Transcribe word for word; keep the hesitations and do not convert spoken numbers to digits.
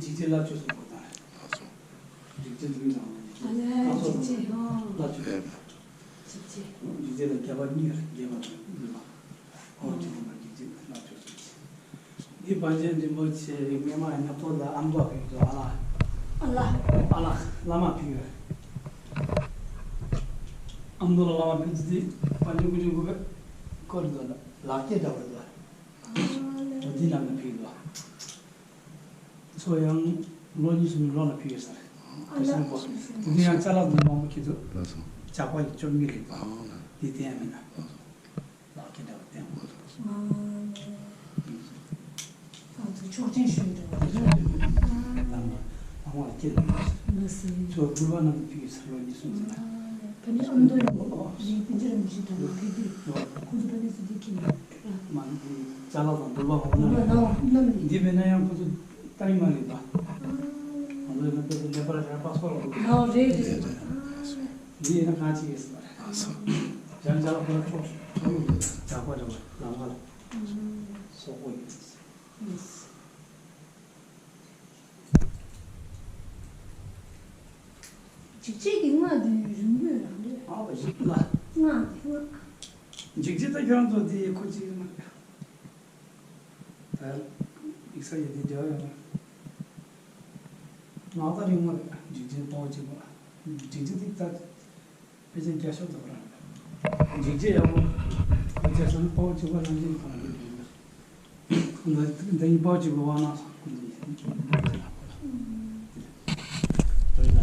འཇིགས་བྱེད་བླ་མཆོད་གསུམ་པོ་དང་། ལགས་སོ། འཇིགས་བྱེད་འདུལ་བའི་ནང་ལ་འཇིགས་བྱེད། ཨ་ལས། ལགས་སོ། འཇིགས་བྱེད། ཨོ། བླ་མཆོད། ཨེ་མ། འཇིགས་བྱེད། འཇིགས་བྱེད་ལ་རྒྱས་པ་གཉིས་རེད། རྒྱས་པ་དང་འདུལ་བ། ཨོ་ཅི་ཧོ་མ་འཇིགས་བྱེད་བླ་མཆོད་གསུམ་བྱེད། འདི་པཎ་ཆེན་རིན་པོ་ཆེ་སྔས་མ་ཡིན་ན་ཁོ་ལ་ཨ་མདོ་ཕེབས་འདུག་ཨ་ལགས། ཨ་ལགས། ཨ་ལགས། བླ་མ་ཕེབས་ཡོད། ཨ་མདོ་ལ་བླ་མ་ཕེབས་དུས་དེ་པཎ་ཆེན་སྐུ་ཕྲེང་དགུ་པའི་སྐོར་དུ་ལག་སྐྱེས་འདྲ་བོ་རེད་འདུག་འོ་འདི་ནང་ལ་ཕེབས་འདུག་ཚོ་ཡང་ལོ་གཉིས་གསུམ་ལོ་ལ་ཕེབས་ཡོད་ས་རེད། ཨ་ལགས། དེ་ཡང་ཅ་ལག་འདི་མང་པོ་ཁྱེད་ཚོ་ལགས་སོ། ཇག་པ་ཡི་བཅོ་ལྔ་རེད། ཨ་ལགས། འདི་བསྟན་ཡ་མིན་ན། ལགས་སོ། ལག་ཁྱེད་འདྲ་བ་བསྟན་དགོས། ཨ་ཚོ་ཆོག་མཆན་ཞུས་འདུག་ལམ་ལ་ལམ་ལ་སྐྱེལ་དགོས། ལགས་སོ། ཚོ་བོད་པ་རྣམས་ཕུལ་ས་ལོ་གཉིས་གསུམ་ཟིན་ལ། ཕ་ནི་ཨ་མདོ་ཡིན་པ་ནི་པཎ་ཆེན་རིན་པོ་ཆེ་དང་ཕེབས་དུས་ཁོ་ཚོ་ཕ་ནི་སུ་དེ་ཁྱེད་ནས་མ་ཅ་ལག་དང་བོད་པ་གོང་ན་འདི་བས་ན་ཡང་ཁོ་ཚོ་ལྟ་ཡི་མ་རེད་པ། ང་ཚོ་ཡིན་ན་ཕལ་ཆེར་ནེ་པ་ལ་ར་པ་སོ་ལ་འགྲོ་གི་རེད། རེད་རེད། འདི་ཡིན་ན་གང་ཅི་ཡིན་ཟེར་བ་རེད། ལགས་སོ། ཡང་ཅ་ལག་ཁོ་ལ་ཆོག་ཆོག་ཡོད་རེད། ཇག་པ་རེད་པ་ལམ་ཁ་ལ་སོག་པོ་ཡིན། འཇིགས་བྱེད་ཀྱི་སྔགས་འདི་རིང་པོ་རང་རེད། ཨ་བ་ཞིག་ལ། སྔགས་འདི་སྔགས། འཇིགས་བྱེད་ད་ཁྱོད་ཚོ་འདི་ཁོ་གཅིག་མ་རེད། ད་ཡིག་ས་ཡི་འདི་འབྲེལ་བ་ཡོད་ན། སྔགས་ད་རིང་མ་རེད། འཇིགས་བྱེད་པོ་གཅིག་མ། འཇིགས་བྱེད་འདི་ད། དཔེ་ཅན་རྒྱ་ཤོག་ཏུ་རང་། འཇིགས་བྱེད་ཡག་པོ། ཁོ་རྒྱ་ཤོག་ནི་དཔའ་བོ་གཅིག་པ་རང་བཞིན་གང་ཡིན་པས། འདི་འདི་ཡིན་དཔའ་བོ་གཅིག་པའི་དབང་ན་སོང་ཁོ་འདི་ཡིན།